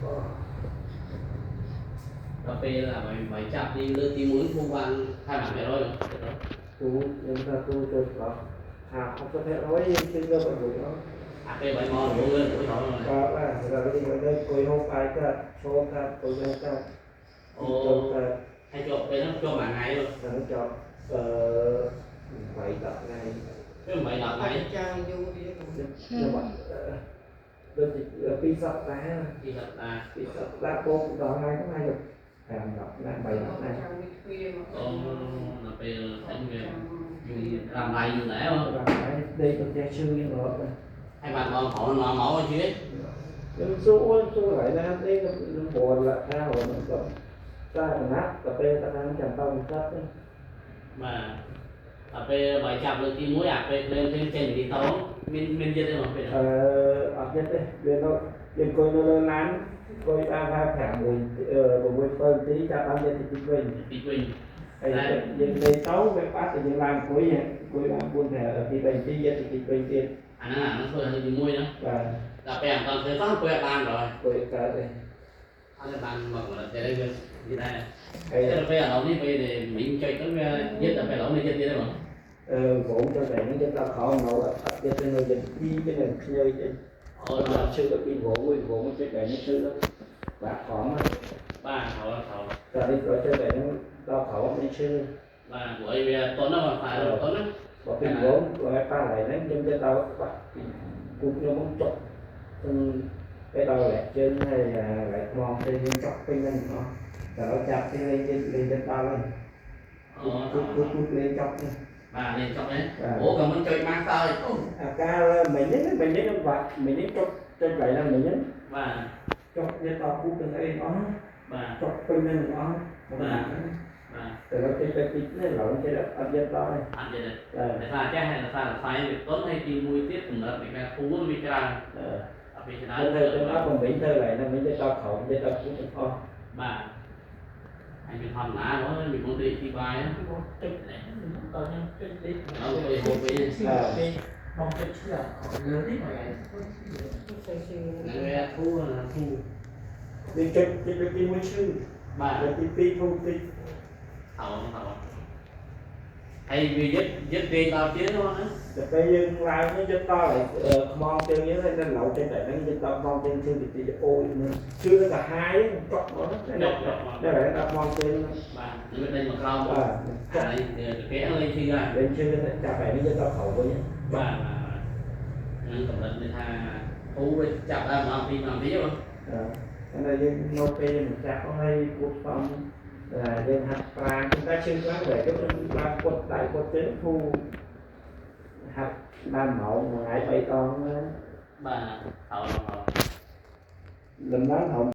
ដល់ពេលអាបាយចាប់ទីលើកទី1ធូរបាន50% ទូខ្ញុំថាទូចូលដល់ហា60%យើងជិះលើទៅវិញ អាពេលបាយមករងលើទៅដល់ បាទបាទដល់នេះមកទៅអង្គុយហូបបាយកាត់ឈរកាត់អង្គុយហូបកាត់ អូ ចូលកាត់ ហើយជាប់ពេលហ្នឹងជាប់មួយថ្ងៃ ហ្នឹងជាប់អឺ8 10ថ្ងៃ ពេល8 10ថ្ងៃ ចាំយូរទៀត ខ្ញុំអត់ដូចជា2សប្តាហ៍ ពីសប្តាហ៍ 2សប្តាហ៍ពោដល់ថ្ងៃហ្នឹងហើយ5 10ថ្ងៃ3 10ថ្ងៃ ចាំវាទ្វារមក អូដល់ពេលអញវាយូរតាមឡៃយូរដែរ បាទហើយដេកទៅផ្ទះឈឺយ៉ាងរត់ ហើយបានបងក្រោយមកមកជឿ ខ្ញុំសួរសួរហើយណាទេខ្ញុំបរលថារត់ក៏តែណាត់ដល់ពេលតាំងចាំតមិនស្ដាប់ទេ បាទដល់ពេលបាយចាប់លើកទី1អាពេលភ្លេងភ្លេងចេញពីតោមានមានយឹតទេបងពេល អឺអត់ចិត្តទេវានៅយើងអង្គុយនៅលើឡានអង្គុយបានថា5 6 7នាទីចាប់បានយកតិចវិញ ទីវិញ ហើយយើងលេងទៅវាបាត់តែយើងឡើងអង្គុយអង្គុយបាន4 5 2 3នាទីយកតិចវិញទៀត អាហ្នឹងអាហ្នឹងធ្វើឲ្យទី1ហ្នឹង បាទ ដល់ពេលអត់ធ្វើសោះអង្គុយអត់បានrồi អង្គុយកើតទេ អត់បានមកកម្រិតទេវានិយាយដែរ ហើយ តែពេលឥឡូវនេះពេលដែលមីងចុចទៅវាយឹតដល់ពេលឥឡូវនេះយឹតទៀតទេបង អឺវងទៅតែនេះយកដល់ក្រោមនៅអត់យកទៅនៅយកពីទៅនឹងខ្ញើយអី អូ អត់ឈឺដល់ពីវងមួយវងមួយចេះតែនេះឈឺបាក់ខំ បាទខោខោ តែនេះក៏ចេះតែនឹងដល់ក្រោមនេះឈឺ បាទព្រោះអីវាតន់ណាស់បាទតន់ណា បើពីវងក៏ឲ្យប៉ះឡើយហ្នឹងខ្ញុំទៅដល់បាក់ពីគូខ្ញុំមកចុកទាំងពេលដល់លែកជើងហើយលែកខ្មងទៅយើងចុកពេញហ្នឹងអស់តែដល់ចាប់ទៅលេងលេងទៅដល់ហើយ អូ គូគូគូលេងចុកនេះ បាទលេងចុកនេះអូក៏មិនចុចបានតើអូ អាការមិញនេះមិញនេះបាក់មិញនេះចុកចុចកន្លែងហ្នឹងមិញហ្នឹង បាទ ចុកយកដល់គូទាំងអីអស់ បាទ ចុកពេញហ្នឹងអស់ បាទបាទ តែเราចេះតែតិចនេះឡើយចេះអត់យកដល់ទេ អត់យល់ បាទ តែថាចេះតែថាខ្សែវាតន់ហើយទី1ទៀតកម្រិតនៃការធូរវាច្រើន អឺ អត់វាច្រើន ទៅទៅដល់បំពេញទៅឡើយហ្នឹងមិញទៅដល់ក្រោមទៅដល់គូទាំងអស់ បាទហើយមានធម្មតាហ្មងមានមុនទីទីបាយ តិចដល់ខ្ញុំតិចតិច ដល់ពេលហូបវិញ ពេលបងតិចឈឺអត់លើនេះមកឯង ទៅជឿ ហ្នឹងវាធូរណាធូរ យើងចុចទីទី1ឈឺ បាទ ទី2ធូរតិច ថោថោហើយវាយឹតយឹតគេដល់ទៀតហ្នឹងណា តែពេលយើងឡើងនេះយកដល់ហើយខ្មងជើងយើងហើយនៅឡៅចេះតែហ្នឹងយកដល់ខ្មងជើងឈឺតិចតិចអូយឈឺនឹងកាហាយចុកមកហ្នឹង ចុកចុកមក តែដល់ខ្មងជើង បាទវាដេញមកក្រោម បាទ ហើយគេលេងឈឺហើយ លេងឈឺចាប់ហើយនេះយកដល់ក្រោមវិញ បាទបាទហ្នឹងកម្រិតនេះថាធូរវាចាប់ដល់ម្ដងពីរម្ដងទៀតបង អឺតែយើងនៅពេលយើងចាប់ហើយគួតសំតែយើងហាត់ប្រាណតែឈឺខ្លាំងតែខ្ញុំឡើងពុតដៃពុតជើងធូរហាត់បានម៉ោងមួយថ្ងៃ3ដង បាទថោថោ លំឡើងហម